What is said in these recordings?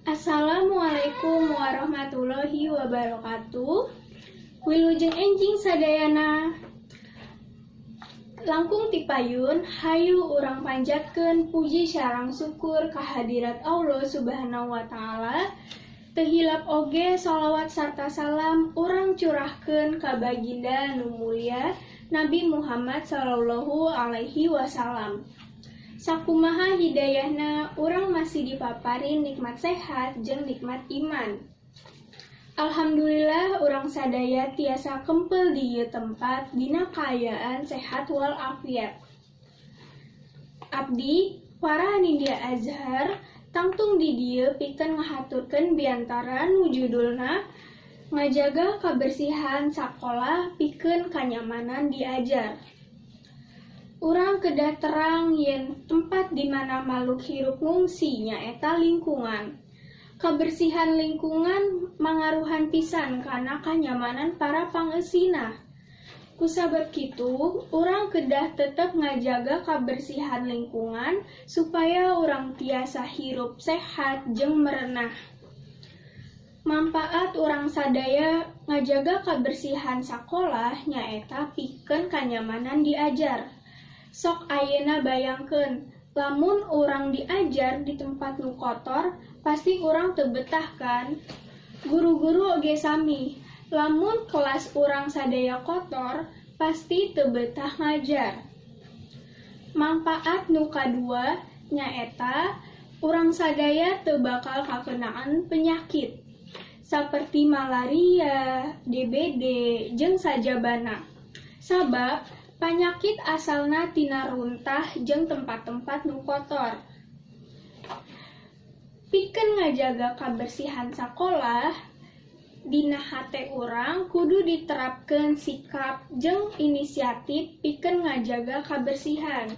Assalamualaikum warahmatullahi wabarakatuh. Wilujeng enjing sadayana. Langkung tipayun, hayu urang panjatkeun puji sareng syukur kehadirat Allah Subhanahu wa Ta'ala. Teu hilap oge sholawat sarta salam urang curahkeun ka baginda nu mulia, Nabi Muhammad Sallallahu Alaihi Wasallam. Sakumaha hidayahna urang masih dipaparin nikmat sehat jeung nikmat iman. Alhamdulillah, urang sadaya tiasa kempel di ieu tempat dina kaayaan sehat wal afiat. Abdi Farah Nindya Azhar tangtung di dieu pikeun ngahaturkeun biantara nu judulna ngajaga kabersihan sakolah pikeun kanyamanan diajar. Urang kedah terang yen tempat di mana makhluk hirup ngungsi nyaeta lingkungan. Kebersihan lingkungan mangaruhan pisan kana kanyamanan para pangeusina. Kusabab kitu, urang kedah tetep ngajaga kabersihan lingkungan supaya urang tiasa hirup sehat jeung merenah. Manfaat urang sadaya ngajaga kabersihan sakolah nyaeta pikeun kanyamanan diajar. Sok ayeuna bayangkeun, lamun urang diajar di tempat nu kotor, pasti urang teu betah, kan? Guru-guru oge sami, lamun kelas urang sadaya kotor, pasti teu betah ngajar. Manfaat nu kadua nyaeta urang sadaya teu bakal kakenaan penyakit saperti malaria, DBD, jeung sajabana. Sabab panyakit asalna tina runtah jeung tempat-tempat nu kotor. Pikeun ngajaga kabersihan sakolah, dina hate urang kudu diterapkeun sikap jeung inisiatif pikeun ngajaga kabersihan.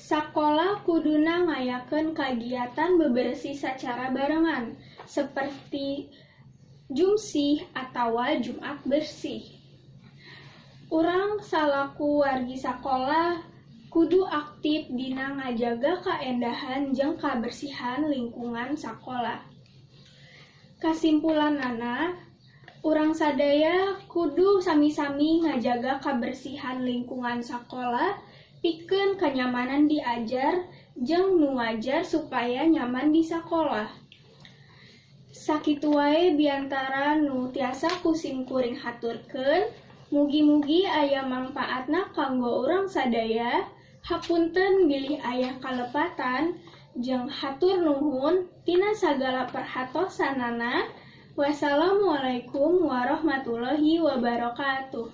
Sakolah kuduna ngayakeun kagiatan bebersih sacara barengan seperti Jumsih atawa Jumat Bersih. Urang salaku wargi sakolah kudu aktif dina ngajaga kaendahan jeung kabersihan lingkungan sakolah. Kasimpulanana, urang sadaya kudu sami-sami ngajaga kabersihan lingkungan sakolah pikeun kanyamanan diajar jeung nu ngajar supaya nyaman di sakolah. Sakitu wae biantara nu tiasa ku simkuring haturkeun. Mugi-mugi aya mangpaatna kanggo urang sadaya. Hapunten bilih aya kalepatan jeung hatur nuhun tina sagala perhatosanana. Wassalamualaikum warahmatullahi wabarakatuh.